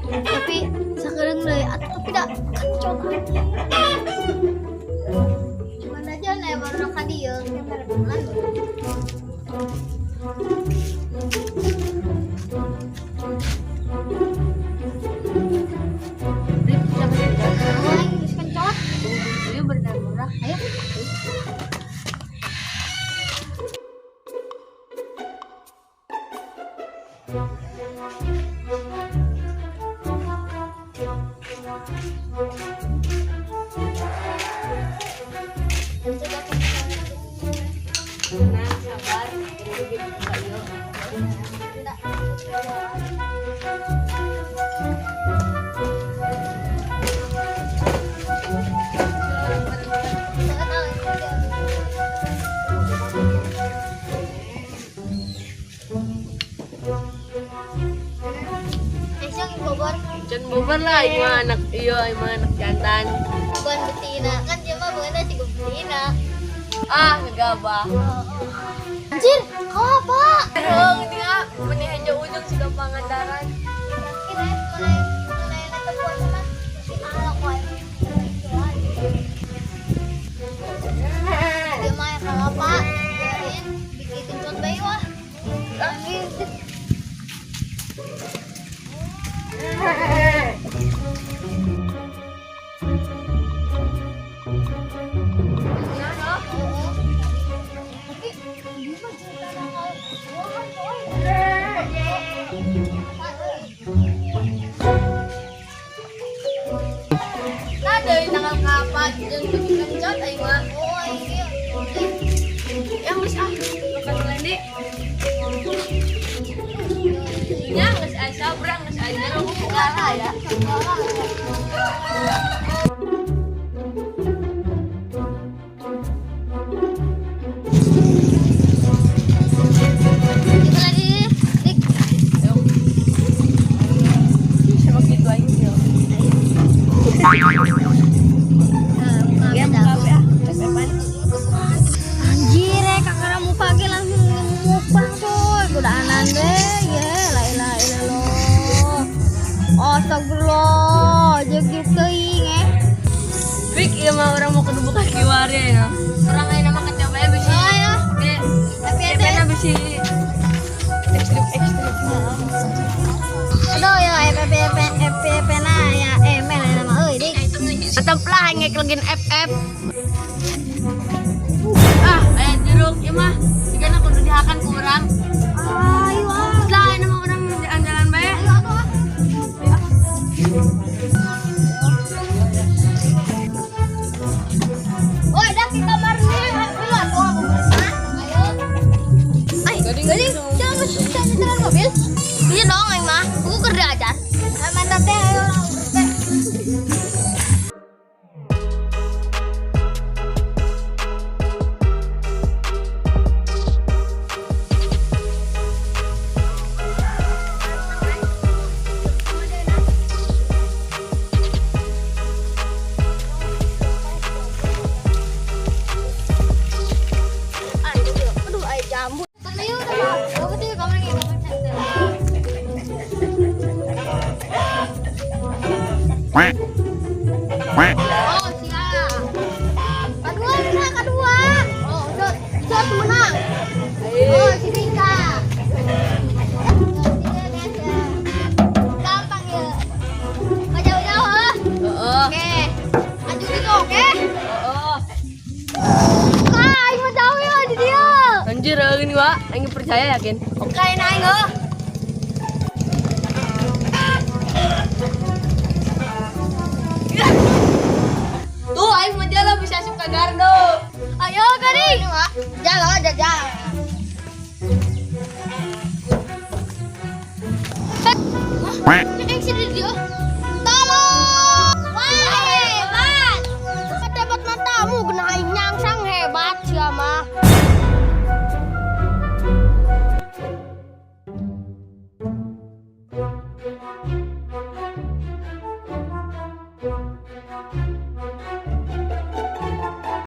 Tapi sekarang deui atuh, tapi da kencot anjing. Cuman aja nih baru ka dieu kamera bulan. Rip, siapa sih? Aing geus kencot. Ayo berenang. Ayo. Tenang, sabar. Tunggu gitu, ayo. Can bobar lah, ini mah anak iya, ini mah anak jantan. Bukan betina kan dia mah bukan sih betina. Ah, ngegabah. Anjir, kau apa? Erong ini ah, meni hanya ujung sih ke Pangandaran. Kira mulai mulai telepon sama si alok wae. Dia mah ya kalau apa? Biarin bikin kencot bae wah. Anjir. Tapi dia mah cerita nakal. Wah, coy. Nah, dari tanggal kapan jeung bikin kencot aing mah. Oh, iya. Ya geus ah, makan lende. Nya geus aya sabrang, geus aya jeruk segala ya. Kita lagi, Dik. Sama gitu aing sih. Nah, Ya, buka buka ah. Pepepan. Anjir, kakak muka ge langsung mukbang coy. Godaanan deh, ya, la ilaha illallah. Astagfirullah, jeung teuing eh. Pik, ieu mah orang mau kudu buka kiwari ya. Orang lain nama kecap aya bisi. Oh ya, Oke. tapi Epena ada. bisi ekstrim ekstrim. Aduh ya, FP FP FP na ya, emel ya nama euy, Dik. Tetep lah ngeklogin FF. Ah, aya jeruk ieu mah. Sigana kudu dihakan ku urang. Ayo ah. Lah aya nama urang jalan-jalan bae. Ayo atuh ah. Woi, dah ke kamar nih. Ayo atuh ah, bebersih. Ayo. Ay, Gading, gading, jangan jangan jalan mobil. Bisa dong, aing mah. Aku kerja aja. Ayo mantap deh, ayo teh. Aduh, ayo jambu. Ayo, aku tuh kamar nih, kamar center. Quack. Quack. Oh, siap. Kedua, bisa kedua. Oh, shot, shot menang. Oh, si Dika. Gampang ya. Nggak jauh-jauh, ah. Heeh. Oke. Lanjut itu, oke? Heeh. Kak, aing mah jauh ya di dia. Anjir, ini wa, aing percaya yakin. Oke, nah aing heuh. Tuh, aing mah jalan bisa asup ka gardu. Ayo, gading. Jalan aja, jalan. Quack. Cek sini dia.